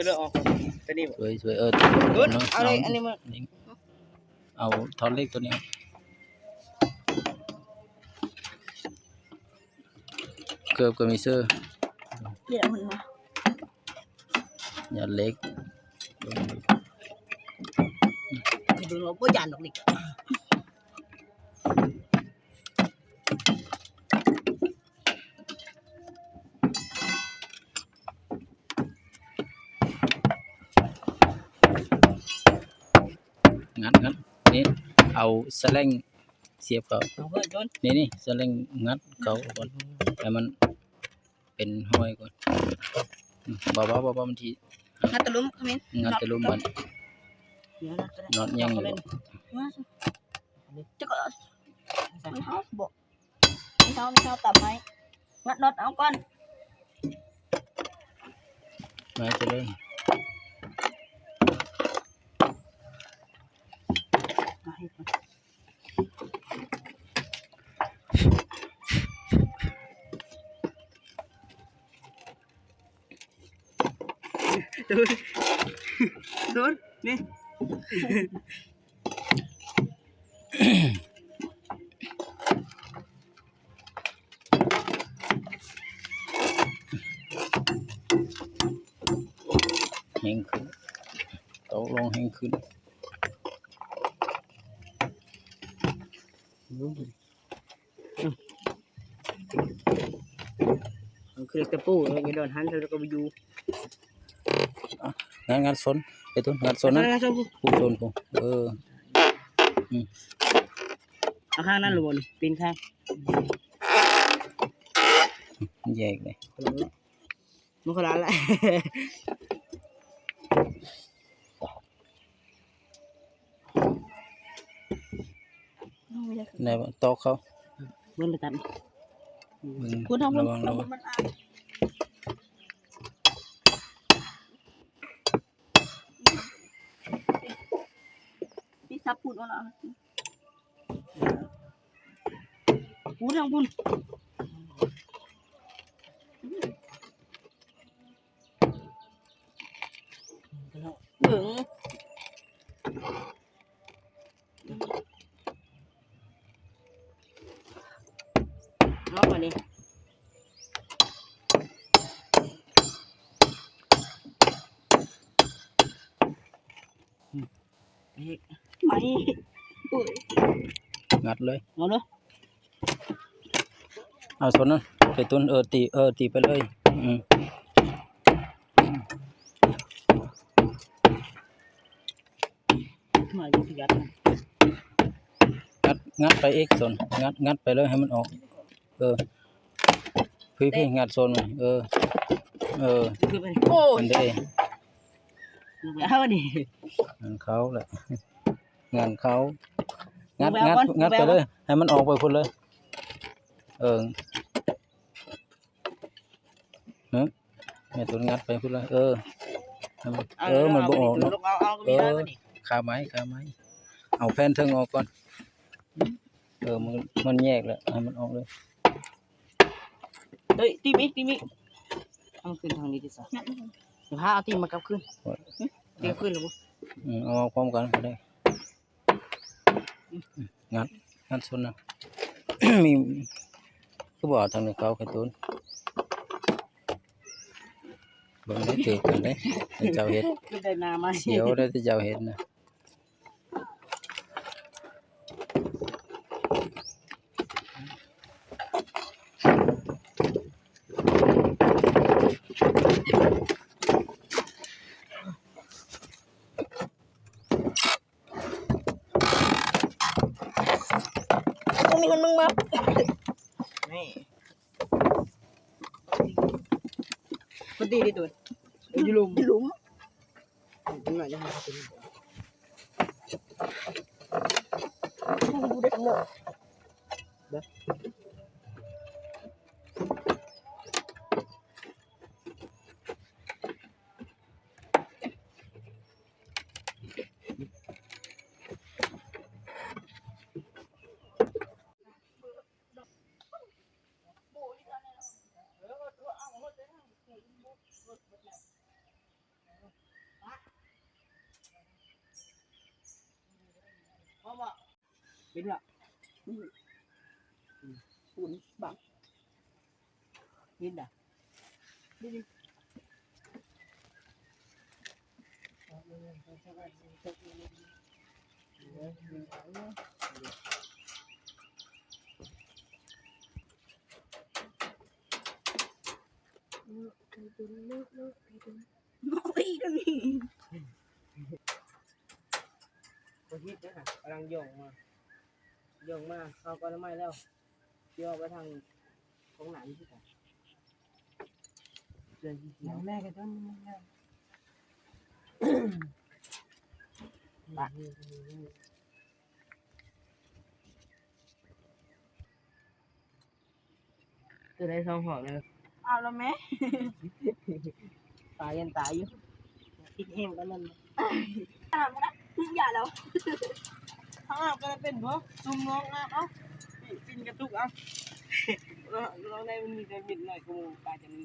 ຕົວເລືອກອອກ ຕົວນີ້ບໍ່? ຊ່ວຍ ຊ່ວຍ ເອີ ເນາະ ເອົາເລີຍ ເອົາ ອັນນີ້ມາ ນີ້ ເອົາທ່ອນເຫຼັກຕົວນີ້ ເກີບກໍມີເຊີ ຢາດເຫຼັກ ເບິ່ງວ່າບໍ່ຢ້ານດອກເຫຼັກ. ງັດ ງັດ ນີ້ ເອົາສະແລັງສຽບເຂົ້າ ເອົາເບິ່ງ ນີ້ ນີ້ ສະແລັງງັດເຂົ້າກ່ອນ ໃຫ້ມັນເປັນຮອຍກ່ອນ ອືມ ເບົາໆ ເບົາໆ ມັນຊິ ງັດຕະລຸມ ຂັດຕະລຸມມັນ ດຽວນັດກໍໄດ້ ນັດຍັງຢູ່ ຈັກ ມັນເຮົາບໍ່ ມີເຮົາ ມີເຮົາຕຳໄມ້ ງັດນັດເອົາກ່ອນ ມາຈະເລີຍ ມາເຮັດກ່ອນ ໂດນ ໂດນ ນີ້. ແຮງຂຶ້ນ ຕົກລົງແຮງຂຶ້ນ. ມັນຄືຕະປູ ມັນຢູ່ດອນຫັ້ນ ແລ້ວກໍບໍ່ຢູ່ ອ່ະ ງັດ ງັດຊົນ ໄປຕຸນ ງັດຊົນນັ້ນ ງັດຊົນ ພຸ້ນຊົນພຸ້ນ ເອີ ອືມ ເອົາຂ້າງນັ້ນລະບໍ່ນີ້ ປີນຂ້າງ ແຍກເລີຍ ມັນຄົນລະອັນລະ ໄດ້ບໍ່? ຕອກເຂົ້າ ເບິ່ງໄປຕັດ ເບິ່ງ ພຸ້ນທາງພຸ້ນ ລະວັງ ລະວັງ ມັນອາຍ ນີ້ສັບພຸ້ນເອົາລະ ພຸ້ນທາງພຸ້ນ ເບິ່ງ ເອົາບາດນີ້ ອືມ ໄໝ້ ໂອ້ຍ ງັດເລີຍ ເອົາເດີ ເອົາສ່ວນນັ້ນໄປຕຸນ ເອີ ຕີ ເອີ ຕີໄປເລີຍ ອືມ ໄໝ້ຊິຍັດ ງັດ ງັດໄປອີກສ່ວນ ງັດ ງັດໄປເລີຍໃຫ້ມັນອອກ ເອີ ພີ້ໆ ງັດໂຊນມັນ ເອີ ເອີ ຄືໄປ ໂອ້ຍ ອັນເດ ເອົານີ້ ງານເຂົ້າແຫຼະ ງານເຂົ້າ ງັດ ງັດ ງັດໄປເລີຍ ໃຫ້ມັນອອກໄປພຸ້ນເລີຍ ເອີ ຫຶ ແມ່ຕຸນງັດໄປພຸ້ນເລີຍ ເອີ ໃຫ້ມັນ ເອີ ມັນບໍ່ອອກເນາະ ເອີ ຄາໄມ້ ຄາໄມ້ ເອົາແຜ່ນເທິງອອກກ່ອນ ເອີ ມັນ ມັນແຍກແລ້ວ ໃຫ້ມັນອອກເລີຍ ເອີຍ ຕີມອີກ ຕີມອີກ ເອົາຂຶ້ນທາງນີ້ຕິຊະ ດຽວຫາເອົາຕີມາກັບຄືນ ຕີມຄືນແລ້ວບໍ່ ອືມ ເອົາ ເອົາພ້ອມກັນກໍໄດ້ ງັດ ງັດຊົນນະ ມີ ຄືບໍ່ເອົາທາງນີ້ເຂົ້າໄຂ່ຕຸນ ເບິ່ງໄດ້ຖືກກັນເດ້ ເຈົ້າເຮັດ ຄືໄດ້ໜ້າໃໝ່ ສຽວໄດ້ແຕ່ເຈົ້າເຮັດນະ. ບໍ່ມີຄົນເບິ່ງບໍ່ ນີ້ ພໍດີເດ້ ຕົວ ຢູ່ລຸ່ມ ຢູ່ລຸ່ມ ໜ້າຈະຫາເປັນ ບໍ່ໄດ້ກຳນົດ ເດ້. ເຫັນລະ ອືມ ຝຸ່ນບັງ ເຫັນລະ ນີ້ ນີ້. ບໍ່ຜິດເດ້ ກຳລັງຍ່ອງມາ ຍ່ອງມາ ເຂົ້າກ່ອນໄມ້ແລ້ວ ຊິອອກໄປທາງຂອງໜ້ານີ້ຄືກັນ ເສື້ອສີຂຽວ ແມ່ກໍຕ້ອງ ປະ ຕົວໃດສອງຮອບເລີຍ ອາບແລ້ວແມ່ ປາຍັນຕາຍຢູ່ ຕິດແຮງປານນັ້ນ ອາບນະ ຢ່າແລ້ວ ເຮົາອາບກໍໄດ້ເປັນບໍ່ ຊຸມນ້ອງອາບເອົາ ປິ່ນກະຕຸກເອົາ ນ້ອງໄດ້ມັນມີແຕ່ມິດໜ້ອຍກວ່າໝູ່ ປາຈະມີ